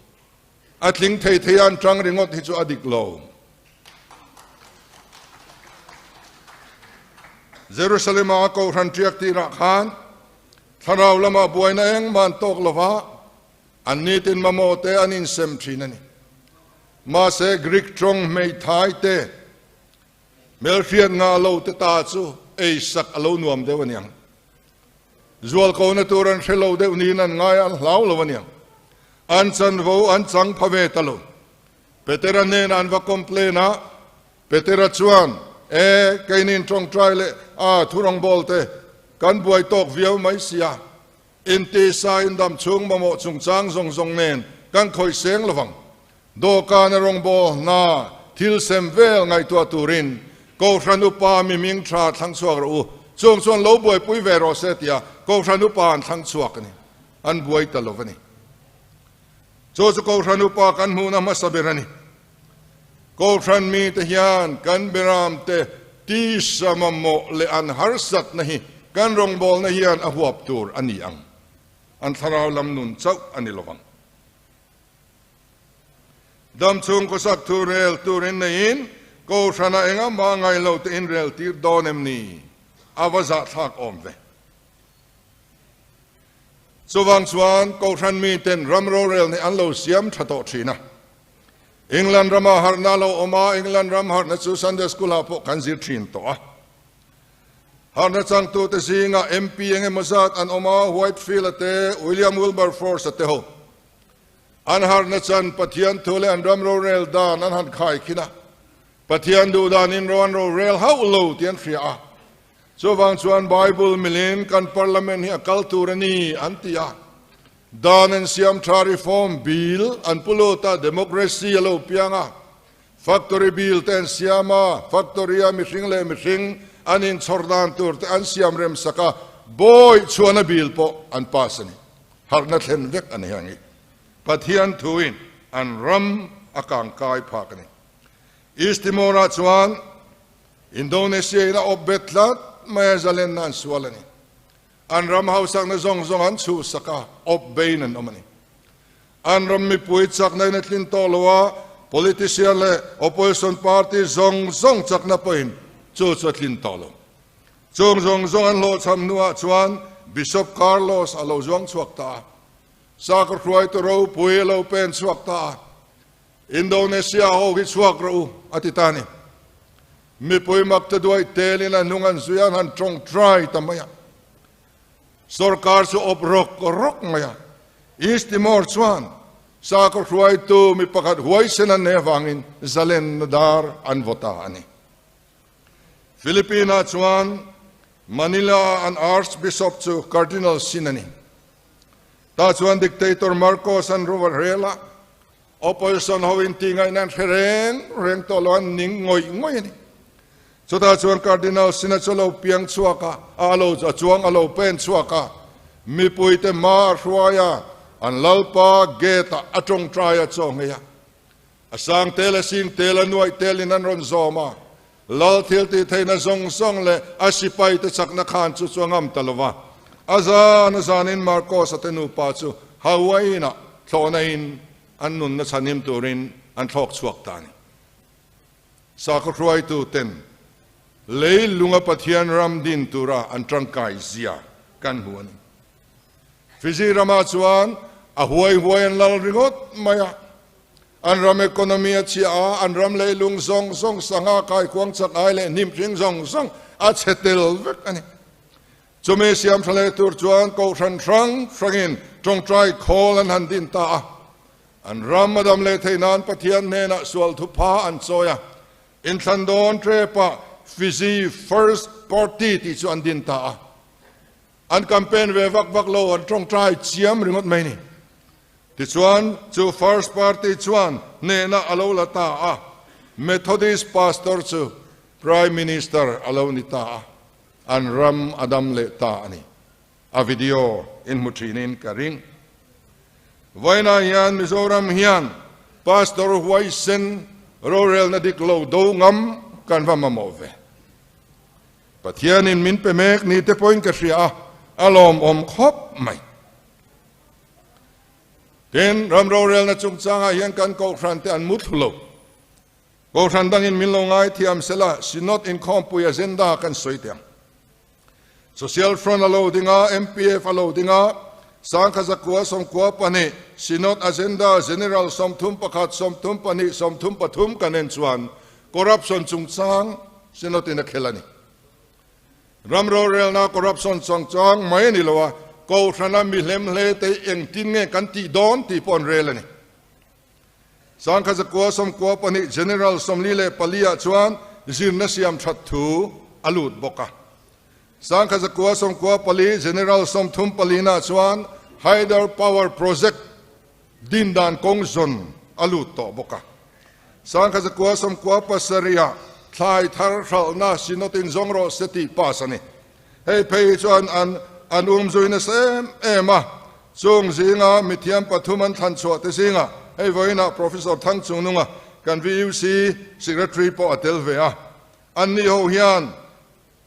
A tling thei thei a an tang ringawt hi chu a dik lo. Jerusalem a Kohhran tiak tirah khan thlarau lamah buaina engmah an tawk lova, an nitin mamawh te an insem thin a ni. Mahse Greek tawng hmeithai te, hmelhriat ngah lo te ta chu eisak a lo nuam deuh a niang. Zualkona tur an hre lo deuh niin an ngai a, an hlau lo a niang. An chanvo an chang pha ve ta lo. Petera hnenah an va complain a, Petera chuan, E, keinin tawngtai leh a thurawngbâwl te kan buai tawk viau mai sia, intisa indam chhung mamawh chungchang zawng zawng nen kan khawih seng lo vang. Dawhkana rawngbâwl hna thil sem vel ngaihtuah turin Kohhran upa mi ming tha thlang chhuak rawh u, chung chuan lo buaipui ve rawh se tia Kohhran upa an thlang chhuak a ni. An buai ta lo a ni. Chu chu Kohhran upa kan hmuhna hmasa ber a ni. Kohhran mite hian kan beramte tisa mamawh leh an harsatna hi kan rawngbawlna hian a huap tur a ni ang. An thlarau lam nun chauh a ni lovang. Dam chhung khawsak thu rel turin neiin Kohhrana engah mah ngai lo te in rel tir dawn em ni? A va zahthlak awm ve. Chuvang chuan Kohhran miten ram rorel nih an lo siam tha tawh thin a. England rama harhna a lo awm a, England ram harhna chu Sunday School ah pawh kan zir thin tawh a. Harhna changtute zingah MP eng emaw zat an awm a, Whitefield-a te, William Wilberforce-a te ho. An harhna chan Pathian thu leh an ram rorel dan an han khai khin a, Pathian duh danin ro an rorel hauh lo tih an hria a. Chuvang chuan Bible milin kan Parliament hi a kal tur a ni an ti a. Dan an siam tha reform bill an pu lut a, democracy a lo piang a. Factory bill te an siam a, factory a mihring leh mihring an inchhawr dan tur te an siam rem sak a, bawi chhuahna bill pawh an pass a ni. Harhna thlen vek a ni ang i. Pathian thuin an ram a kangkai phak a ni. East Timor-ah chuan Indonesia in a awp bet tlat mai a, zalenna an sual a ni. An ram hausakna zawng zawng an chhuhsak a, awp bein an awm a ni. An ram mipui chakna in a tlin tawh lo a, politician leh opposition party zawng zawng chakna pawhin chu chu a tlin tawh lo. Chung zawng zawng an hlawhchham hnuah chuan Bishop Carlos a lo zuang chhuak ta a, sakhaw hruaitu ropui a lo pen chhuak ta a, Indonesia ho hi chhuak rawh u, a ti ta a ni. Mipui mak te duai telin a hnung an zui a, an han tawngtai ta mai a. Sorkar chu awp rawk rawk mai a, East Timor chuan sakhaw hruaitu mi pakhat huaisen an nei avangin zalenna dar an vaw ta a ni. Philippine-ah chuan Manila-a an Archbishop chu Cardinal sin a ni. Tah chuan Dictator Marcos an ro a rel a, Opposition ho in tih ngaihna an hre reng reng tawh lo, an ning ngawih ngawih a ni. Chutah chuan Cardinal Sina chu a lo piang chhuak a, a lo a chuang a lo pen chhuak a, mipuite hma a hruai a, an lalpa gate ah a tawngtai a chaw ngei a. A sang tel, a sing tel, a nuaih tel in an rawn zawm a, lal thil tih theihna zawng zawng leh a sipai te chakna khan chu chu a ngam ta lo va. A zan a zanin Marcos-a te nupa chu Hawaii-ah thlawhna in an nunna chhanhim turin an thlawk chhuak ta a ni. Sakhaw hruaitu ten lei lunga Pathian ram din tura an tangkai zia kan hmu a ni. Fiji ramah chuan a huai huai an lal ringawt mai a, an ram economy a chhia a, an ram leilung zawng zawng sangha kaikuang chak ai leh hnim hring zawng zawng a chhe tel vek a ni. Chumi siam tha leh tur chuan kohhran hrang hrangin tawngtai khawl an han din ta a. An ram a dam leh theih nan Pathian hnenah sual thupha an chawi a, inthlan dawn trepah Fiji First Party tih chu an din ta a. An campaign ve vak vak lo, an tawngtai chiam ringawt mai ni. Tichuan, chu First Party chuan hnehna a lo la ta a, Methodist Pastor chu Prime Minister a lo ni ta a. An ram a dam leh ta a ni. A video in hmu thinin ka ring. Vawiinah hian Mizoram hian Pastor huaisen rorelna dik lo do ngam kan va mamawh ve. Pathianin min pe mek ni te pawhin ka hria a, a lawmawm khawp mai. Tin, ram rorelna chungchangah hian kan kohhran te an mu thlu lo. Kohhran dangin min lo ngaithiam sela Synod inkhawmpui agenda kan sawi teh ang. Social Front a lo ding a, MPF a lo ding a, Sangkha zakua 92 Synod agenda General 31, 32, 33 kan en chuan corruption chungchang Synod in a khel a ni. Ram rorelna corruption chungchang mai a ni lo a, Kohhrana mi hlemhle te engtin nge kan tih dawn tih pawh an rel a ni. Sangkha zakua 92 General 44 ah chuan zirna siam that thu a lut bawk a. Sangkha zakua 94 General 34 na chuan Hydel Power Project din dan kawng zawn a lut tawh bawk a. Sangkha zakua 97 ah thlai thar hralhna Synod-in zawng rawh se tih pass a ni. Hei phei hi chuan an an um zui nasa em em a, chung zinga mithiam pathum an thlan chhuah te zingah hei vawiinah Professor Thang Chungnunga kan VUC Secretary pawh a tel ve a. Anni ho hian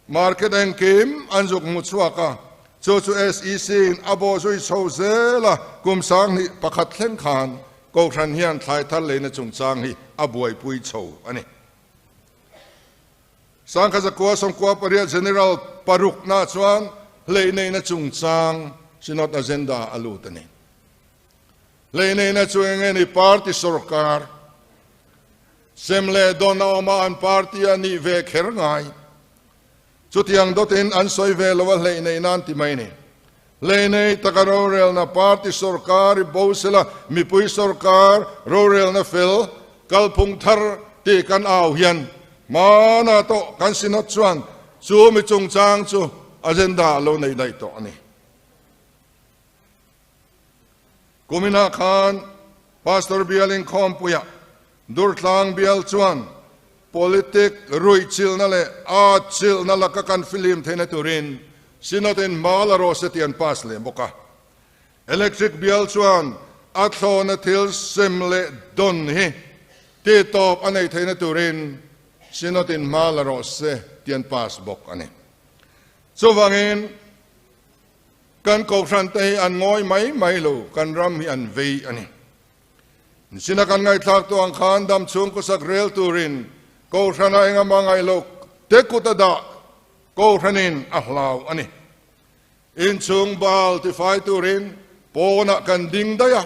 market engkim an zuk hmu chhuak a, chu chu SEC in a bawh zui chho zel a, kum 2001 thleng khan Kohhran hian thlai thar leina chungchang hi a buaipui chho a ni. Sangkha zakua 98 General parukna chuan hleineihna chungchang Synod agenda a lut a ni. Hleineihna chu eng nge ni party sorkar sem leh dawn a awm a an party a nih ve kher ngai. Chutiang dawtin an sawi ve lo a hleineihna an ti mai ni. Hleinei taka rorelna party sorkar i bo sela mipui sorkar rorelna fel kalphung thar tih kan au hian hmana tawh kan Synod chuan chu mi chungchang chu agenda a lo nei daih tawh a ni. Kuminah khan Pastor Bial inkhawmpuiah Durtlang Bial chuan Politic ruihchilhna leh atchilhna laka kan filim theihna turin Synod in hma la rawh se tih an pass leh bawk a. Electric Bial chuan a thlawhna thil sem leh dawn hi tihtawp a neih theihna turin Synod in hma la rawh se tih an pass bawk a ni. Chuvangin kan kohhran te hi an ngawi mai mai lo, kan ram hi an vei a ni. Nicina kan ngaihthlak tawh ang khan dam chhung khawsak rel turin Kohhrana engama ngaih loh te kut a dah Kohhranin a hlau a ni. Inchhung bal tifai turin pawnah kan ding daih a,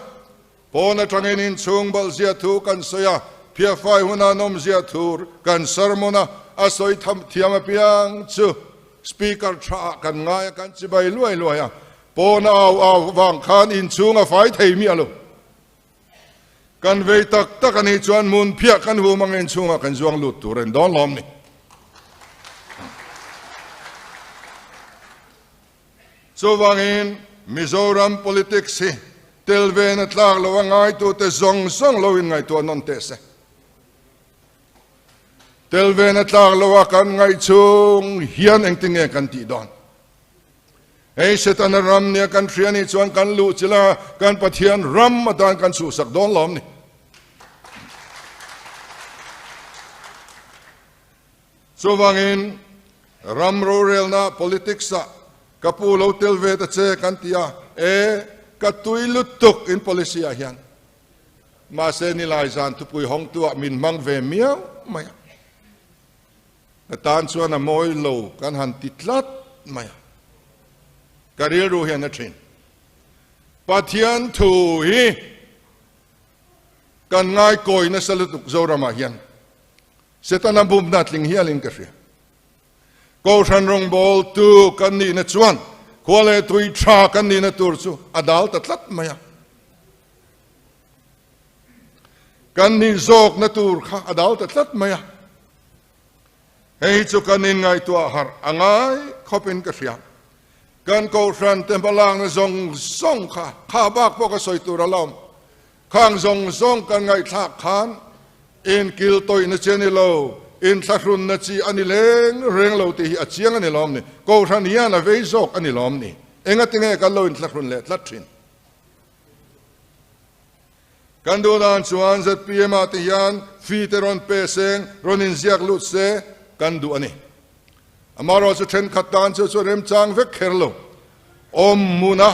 pawn atangin inchhung bal zia thu kan sawi a, phiahfai huna nawm zia thur kan sermon a, a sawi tham thiam apiang chu speaker thaah kan ngai a, kan chibai luai luai a, pawna au au vang khan inchhung a fai thei miah lo. Kan vei tak tak a nih chuan hmun phiah kan hum ang inchhungah kan zuang lut tur a ni dawn lawm ni. Chuvangin Mizoram politics hi tel ve na tlak lo a ngaitute zawng zawng lo in ngaihtuah nawn teh se. Tel ve na tlak lo a kan ngaih chhung hian engtin nge kan tih dawn? Hei Setana ram nia kan hria nih chuan kan luh chilh a, kan Pathian ram atan kan chhuhsak dawn lawm ni. Chuvangin ram rorelna politics ah ka pu lo tel ve ta che kan ti a, e ka tui lutuk in policy ah hian. Mahse nilai zan thupui hawngtu ah min hmang ve miau mai a. Ka tan chuan a mawi lo kan han ti tlat mai a, ka rilru hian a thin. Pathian thu hi kan ngaikawi nasa lutuk Zoramah hian Setana bumna tling hialin ka hria. Kohhran rawngbawltu kan nihna chuan khua leh tui tha kan nihna tur chu a dal ta tlat mai a. Kan nih zawkna tur kha a dal ta tlat mai a. Hei hi chu kan inngaihtuah harh a ngai khawpin ka hria. Kan Kohhran te hmalakna zawng zawng kha, kha bak pawh ka sawi tur a lawm. Khang zawng zawng kan ngaihthlak khan inkil tawihna chi a ni lo, inthlahrunna chi a ni leng reng lo tih hi a chiang a ni lawm ni. Kohhran hian a vei zawk a ni lawm ni. Engatinge kan lo inthlahrun leh tlat thin? Kan duh dan chuan zpm ah te hian fee te rawn pe seng, rawn inziak lut se kan duh a ni. Amaherawh chu thenkhat tan chu chu remchang vek kher lo. Awm hmuna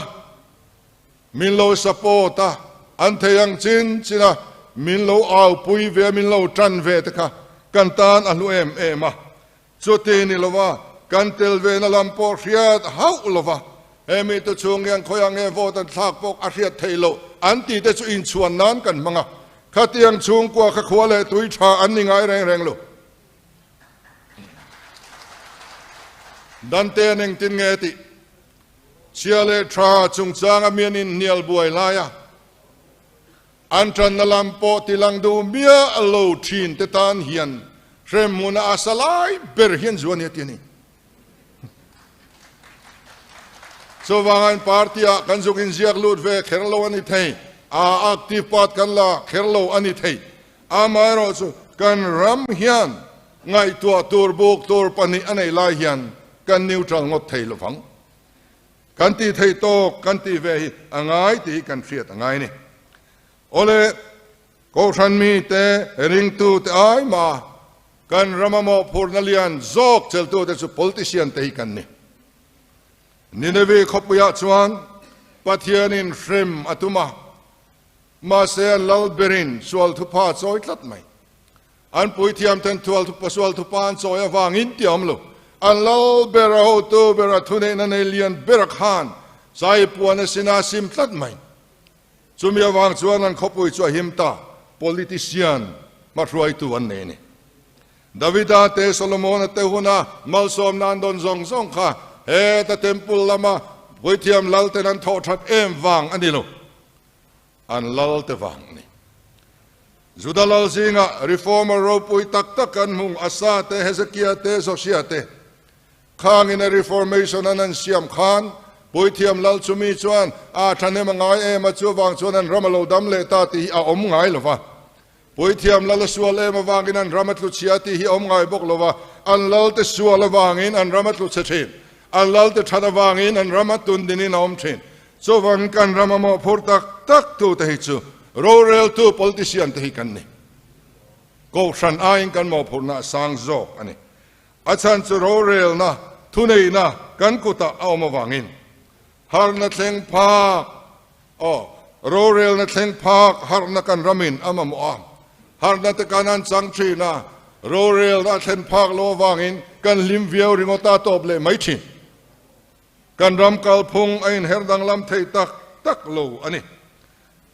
min lo support a, an thei ang chin chin a, min lo aupui ve a, min lo tan ve te kha kan tan a hlu em em a. Chuti ni lova kan tel ve na lam pawh hriat hauh lova he mite chhung hian khawiah nge vote an thlak pawh a hriat theih loh an tih te chu inchhuan nan kan hmang a, khatiang chhungkua kha khua leh tui tha an ni ngai reng reng lo. Dante an engtin nge tih chhia leh tha chungchanga mian inhnial buai laia An tanna lam pawh tilang duh miah lo thin te tan hian hremhmuna a sa lai ber hian zu a ni a ti a ni. Chuvangin party ah kan zuk inziak lut ve kher lo a ni thei, a active part kan la kher lo a ni thei. Amaherawhchu kan ram hian ngaihtuah tur buk tur pahnih a nei lai hian kan neutral ngawt thei lovang. Kan tih theih tawk kan tih ve hi a ngai tih hi kan hriat a ngai a ni. Awle, Kohhran mite, ringtute ai mah kan rama mawhphurhna lian zawk cheltute chu politician te hi kan ni. Nineveh khawpuiah chuan Pathianin hrem a tum a, mahse an lal berin sual thupha chawi tlat mai. An puithiam ten sual thupa an chawi avangin tih a awm lo. An lal ber a hotu ber a thuneihna nei lian ber a khan zai puan a sin a sim tlat mai. Chumi avang chuan an khawpui chu a him ta, politician hmahruaitu an nei a ni. Davida te Solomona te huna malsawmna an dawn zawng zawng kha heta temple lama puithiam lal ten an thawh that em vang a ni lo. An lal te vang a ni. Juda lal zingah reformer ropui tak tak kan hmung, Asa te, Hezekia te, Josia te. Khangin a reformation an an siam khan, Puithiam lal chumi chuan a thahnem a ngai em a, chuvang chuan an ram a lo dam leh ta tih hi a awm ngai lo va. Puithiam lal a sual em avangin an ram a tlu chhia tih hi a awm ngai bawk lo va, an lal te sual avangin an ram a tlu chhe thin, an lal te that avangin an ram a tundinin a awm thin. Chuvangin kan ram a mawhphur tak tak tu te hi chu roreltu politician te hi kan ni. Kohhran aiin kan mawhphurhna a sang zawk a ni. A chhan chu rorelna thuneihna kan kutah a awm avangin harna thleng phak aw. Rorelna thleng phak harhna kan ramin a mamawh a, harhna te kan an chang thin a, rorelna a thlen phak lo avangin kan hlim viau ringawt a tawp leh mai thin. Kan ram kalphung a inher danglam thei tak tak lo a ni.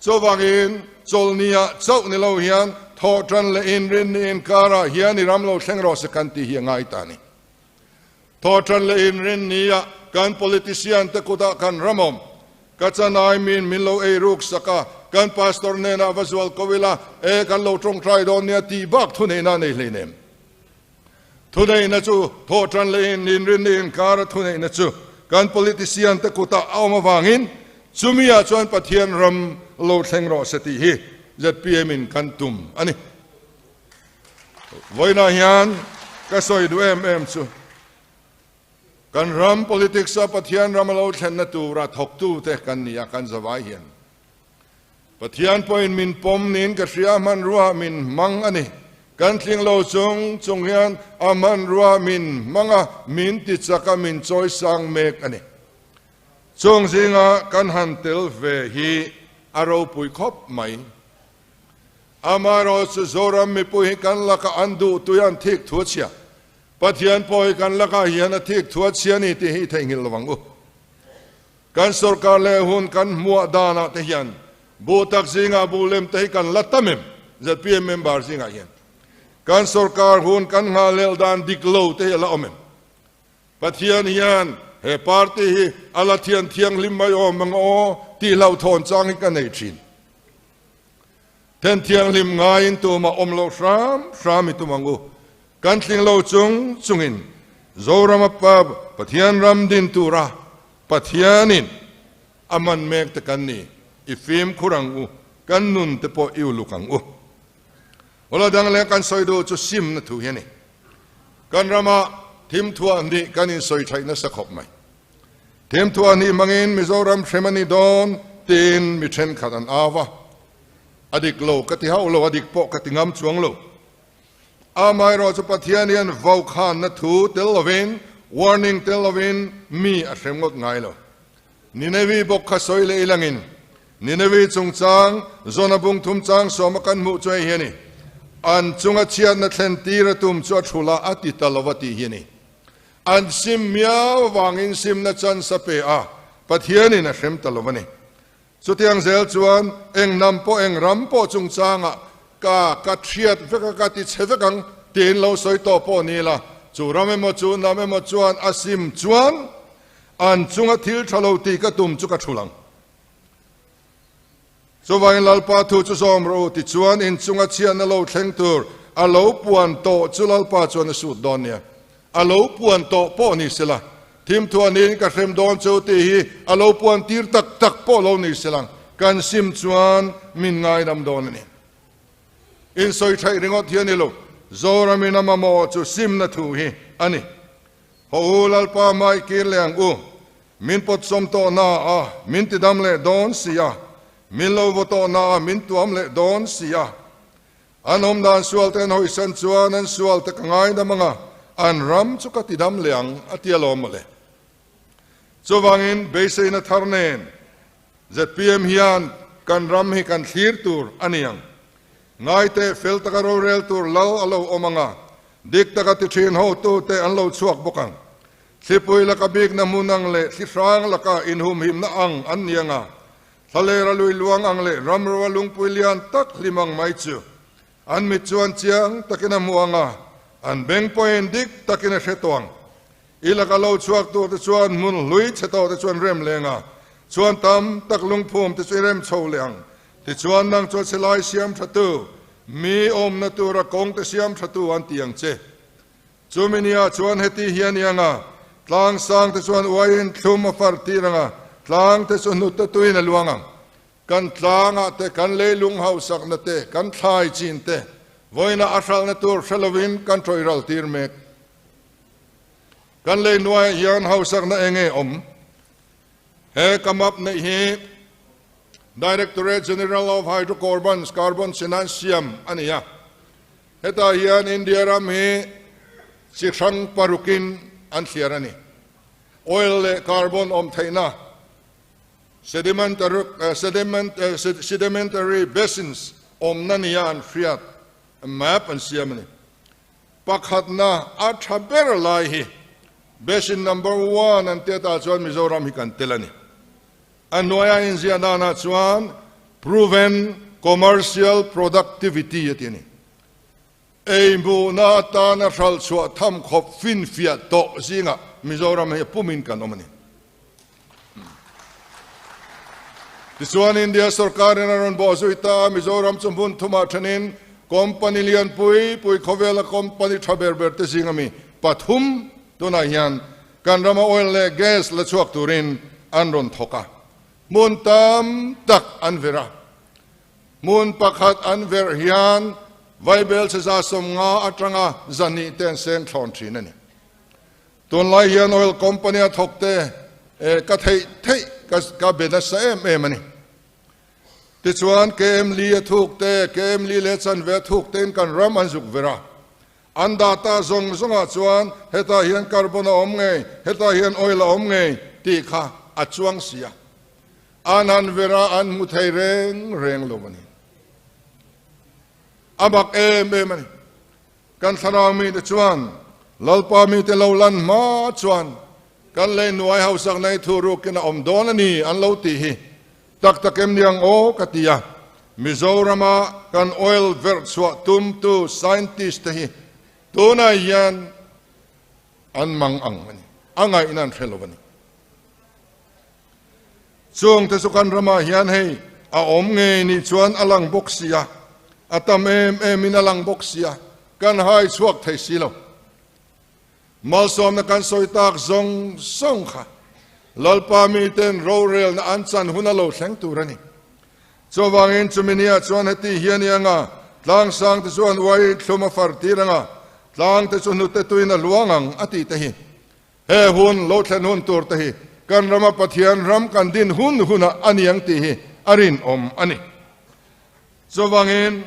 Chuvangin chawlhniah chauh ni lo hian thawhtan leh inrinni inkarah hian i ram lo thleng rawh se kan tih hi a ngai ta a ni. Thawhtan leh inrinnia kan politician te kutah kan ram awm. Ka chanai min min lo ei ruk sak a, kan pastor hnenah va zual ko ila, e kan lo tawngtai dawn nia tih bak thuneihna a nei hleinem. Thuneihna chu thawhtan leh inrinni inkara thuneihna chu kan politician te kutah a awm avangin chumiah chuan Pathian ram lo thleng rawh se tih hi zpm in kan tum a ni. Vawiinah hian ka sawi duh em em chu kan ram politics a Pathian ram a lo thlenna tura thawktute kan ni a, kan zavai hian Pathian pawhin min pawm niin ka hria, a hmanrua min hmang a ni. Kan tling lo chung chung hian a hmanrua min hmang a, min ti chak a, min chawi sang mek a ni. Chung zinga kan han tel ve hi a ropui khawp mai. Amaherawhchu Zoram mipui hi kan lakah an duh tui an thik thu a chhia. Pathian pawh hi kan lakah hian a thik thu a chhia ni tih hi i theihnghilh lo ang u. Kan sorkar leh hun kan hmuah danah te hian bu tak zingah bu lem te hi kan la tam em? Zpm member zingah hian kan sorkar hun kan nghalel dan dik lo te hi a la awm em? Pathian hian he party hi a la thian thianghlim mai awm ang aw tih hlauhthawn chang hi ka nei thin. Then thianghlim ngaiin tumah awm lo hram hram i tum ang u. Kan tling lo chung chungin Zoram a pa Pathian ram din tura Pathianin a man mek te kan ni. I fimkhur ang u, kan nun te pawh i uluk ang u. Awla dang leh kan sawi duh chu simna thu hi a ni. Kan rama thimthuah hnih kan insawi thaih nasa khawp mai. Thimthuah hnih hmangin Mizoram hrem a ni dawn tiin mi thenkhat an au a. A dik lo ka ti hauh lo, a dik pawh ka ti ngam chuang lo. Amaherawhchu Pathian hian vaukhanna thu tel lovin, warning tel lovin mi a hrem ngawt ngai lo. Ninevi bawk kha sawi leh ilangin Ninevi chungchang Jona bung thum chang sawma kan hmuh chu hei hi a ni, An chunga chhiatna thlen tir a tum chu a thul a, a ti ta lo va tih hi a ni. An sim miau avangin simna chance a pe a, Pathianin a hrem ta lo a ni. Chutiang zel chuan eng hnam pawh eng ram pawh chungchangah ka ka thiat vek a, ka ti chhe vek ang tiin lo sawi tawh pawh ni la, chu ram emaw chu hnam emaw chuan a sim chuan an chunga thil tha lo tih ka tum chu ka thul ang. Chuvangin Lalpa thu chu zawm rawh u, tichuan in chunga chhiatna lo thleng tur a lo puan tawh chu Lalpa chuan a sut dawn nia. A lo puan tawh pawh ni sela, thimthuah niin ka hrem dawn chu tih hi a lo puan tir tak tak pawh lo ni sela, kan sim chuan min ngaidam dawn a ni. Insawi thaih ringawt hi a ni lo, Zoramin a mamawh chu simna thu hi a ni. Haw u Lalpa hmai kir leh ang u, min pawt sawm tawh na a, min ti dam leh dawn si a, min lo vaw tawh na a, min tuam leh dawn si a. An awm dan sual te an hawisan chuan an sual te ka ngaidam ang a, an ram chu ka ti dam leh ang, a ti alawm mawle. Chuvangin beiseina thar nen zpm hian kan ram hi kan thlir tur a ni ang. Ngaite fel taka rorel tur lal a lo awm ang a, dik taka ti thin hotute an lo chhuak bawk ang. Thlipui laka bikna hmun ang leh thli hrang laka inhumhimna ang an ni ang a, thlalera lui luang ang leh ramroa lungpui lian tak hlim ang mai chu an mit chuan chiang takin a hmu ang a, an beng pawhin dik takin a hre tawh ang. I laka lo chhuak tur te chuan hmun hlui chhe tawh te chuan rem leng a, chuan tam tak lungphum te chu i rem chho leh ang. Tichuan nang chuan silai siam tha tu, mi awmna tura kawng te siam tha tu an ti ang che. Chumi nia chuan heti hian i ang a, tlang sang te chuan uaiin thlum a far tir ang a, tlang te chu hnute tuin a luang ang. Kan tlangah te, kan leilung hausakna te, kan thlai chin te, vawiina a hralhna tur hre lovin kan tawih ral tir mek. Kan lei hnuaiah hian hausakna eng nge awm? He ka map neih hi Directorate General of Hydrocarbons, Carbon Sinan siam a ni a. Hetah hian India ram hi chi hrang parukin an thliar a ni. Oil leh carbon awm theihna. Sedimentary basins awmna nia an hriat map an siam a ni. Pakhatna a tha ber lai hi Basin number one an tia tah chuan Mizoram hi kan tel a ni. A hnuaia inziah danah chuan proven commercial productivity a ti a ni. Ei hmuhna atana hralh chhuah tham khawp finfiah tawh zingah Mizoram hi a pumin kan awm a ni. Tichuan India sorkarin a rawn bawh zui ta a, Mizoram chu hmun thumah thenin company lian pui pui khawvela company tha ber ber te zinga mi pathum tunah hian kan rama oil leh gas la chhuak turin an rawn thawk a, hmun tam tak an ver a. Hmun pakhat an verh hian Vaibel cheza 50 atanga 200 te an seng thlawn thin a ni. Tunlai hian oil company a thawk te ka theih theih ka be nasa em em a ni. Tichuan KM li a thuk te, KM li leh chanve a thuk tein kan ram an zuk ver a. An data zawng zawngah chuan hetah hian carbon a awm ngei, hetah hian oil a awm ngei tih kha a chuang si a. An han ver a, an hmu thei reng reng lo a ni. A mak em em a ni. Kan thlarau mite chuan Lalpa mite lo lan hma chuan kan lei nuai hausak nei thu rukin a awm dawn a ni an lo tih hi tak tak em niang aw ka ti a. Mizorama kan oil verh chhuah tumtu scientist te hi tunah hian an mang ang a ni, a ngaihna an hre lo a ni. Chung te chu kan ramah hian hei a awm ngei nih chuan a lang bawk si a, a tam em em in a lang bawk si a, kan hai chhuak thei si lo. Malsawmna kan sawi tak zawng zawng kha Lalpa miten rorelna an chan hun a lo thleng tur a ni. Chuvangin chumi nia chuan heti hian i anga, tlang sang te chuan uai thlum a far tir anga, tlang te chu hnute tuin a luang ang a tih te hi. He hun lo thlen hun tur te hi kan rama Pathian ram kan din hun hunah a niang tih hi a rinawm a ni. Chuvangin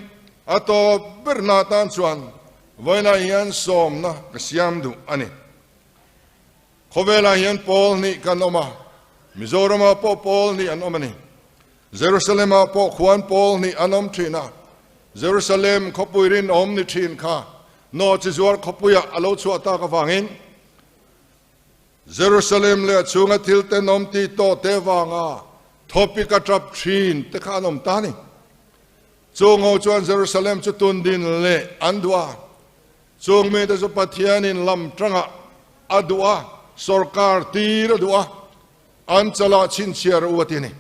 a tawp berna atan chuan vawiinah hian sawmna ka siam duh a ni. Khawvelah hian pawl hnih kan awm a, Mizoramah pawh pawl hnih an awm a ni. Jerusalemah pawh khuan pawl hnih an awm thin a, Jerusalem khawpui rinawm ni thin kha Nawhchi zuar khawpuiah a lo chhuah tak avangin Jerusalem leh a chhunga thil tenawm tih tawh te vanga thawpik a tap thin te kha an awm ta a ni. Chung ho chuan Jerusalem chu tun din leh an duh a, chung mite chu Pathianin lam tangah a duh a, sawrkar tir a duh a, an chalah chhinchhiar u a ti a ni.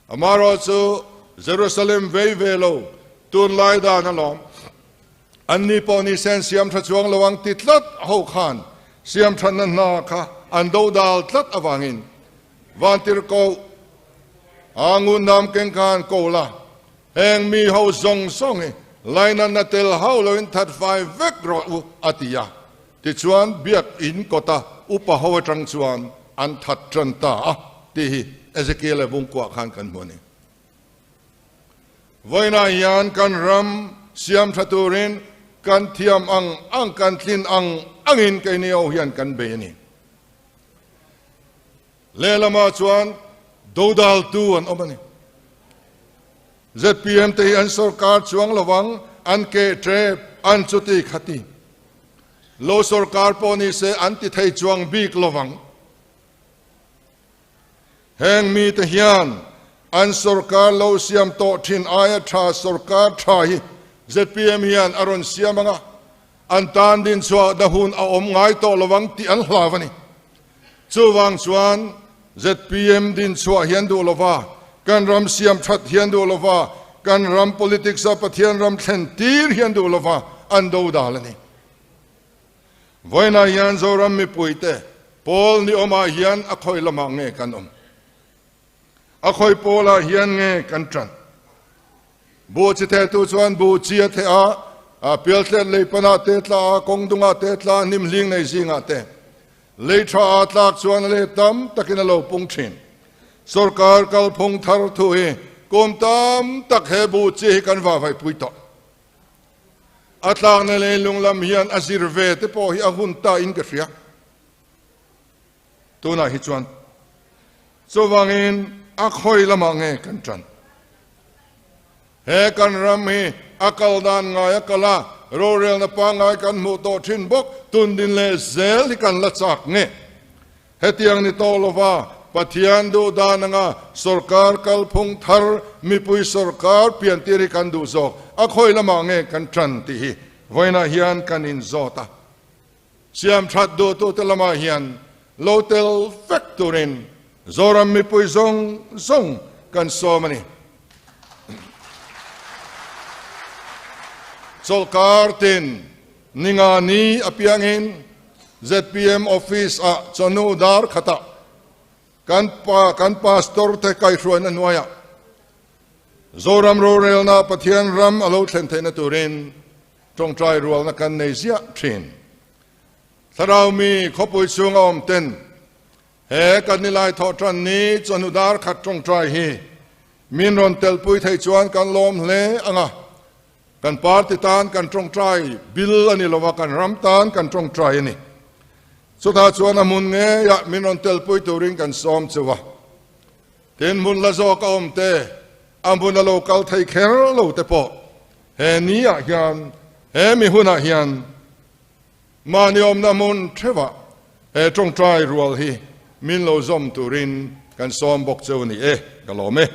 Amaherawh chu Jerusalem vei ve lo tunlai dan alawm. Anni pawh ni sen siam tha chuang lo ang ti tlat ho khan siam thatna hna kha an do dal tlat avangin Vantirhkoh a ngun keng khan ko la, heng mi ho zawng zawng hi lainatna tel hauh loin that fai vek rawh u a ti a. Tichuan biak in kawta upa ho atang chuan an that tan ta a tih hi Ezekiel leh Bungkuah khan kan hmu a ni. Vawiinah hian kan ram siam tha turin kan thiam ang ang kan tlin ang angin keini ho hian kan bei a ni. Lehlamah chuan dodaltu an awm a ni. ZPM te hi an sorkar chuang lovang, an keh tep, an chuti khati. Lo sorkar pawh ni se an ti thei chuang bik lovang. Heng mite hian an sorkar lo siam tawh thin aia tha sorkar tha hi ZPM hian a rawn siam anga an tan din chhuah na hun a awm ngai tawh lovang tih an hlau a ni. Chuvang chuan ZPM din chhuah hian duh lova, kan ram siam that hian duh lova, kan ram politics a Pathian ram thlen tir hian duh lova an do dal a ni. Vawiinah hian Zoram mipuite pawl ni awmah hian a khawi lamah nge kan awm? A khawi pawlah hian nge kan tan? Bu chi thehtu chuan bu chi a theh a, a pialtlet lei panah te tla a, kawng dungah te tla a, hnim hling nei zingah te. Lei tha a tlak chuan a let tam takin a lo pung thin. Sorkar kalphung thar thu hi kum tam tak he bu chi hi kan vahvaihpui tawh. A tlakna leilung lam hian a zir ve te pawh hi a hun ta in ka hria. Tunah hi chuan chuvangin. a khawi lamah nge kan ṭan? He kan ram hi a kal dan ngai a kal a, rorelna pangngai kan hmuh tawh ṭhin bawk, tun din leh zel hi kan la chak nge? Hetiang ni tawh lova Pathian duh dan anga sorkar kalphung thar mipui sorkar piantir hi kan duh zawk a khawi lamah nge kan ṭan tih hi vawiinah hian kan inzawt a. Siam that duhtute lamah hian lo tel vek turin Zoram mipui zawng zawng kan sawm a ni. Chawlhkar tin ninga ni apiangin zpm Office ah chawhnu dar khatah kan pa kan Pastor te kaihhruaina hnuaiah Zoram rorelna Pathian ram a lo thlen theihna turin tawngtai rualna kan nei ziah thin. Thlarau mi khawpui chhunga awm ten he kan nilai thawh tan ni chawhnu dar khat tawngtai hi min rawn telpui theih chuan kan lawm hle ang a. Kan party tan kan tawngtai bil a ni lo a, kan ram tan kan tawngtai a ni. Chutah chuan a hmun ngeiah min rawn telpui turin kan sawm cheu a. Tin, hmun la zawk a awm te, a hmun a lo kal thei kher lo te pawh he ni ah hian, he mi hunah hian mahni awmna hmun theuhah he tawngtai rual hi min lo zawm turin kan sawm bawk cheu a ni e, ka lawm e.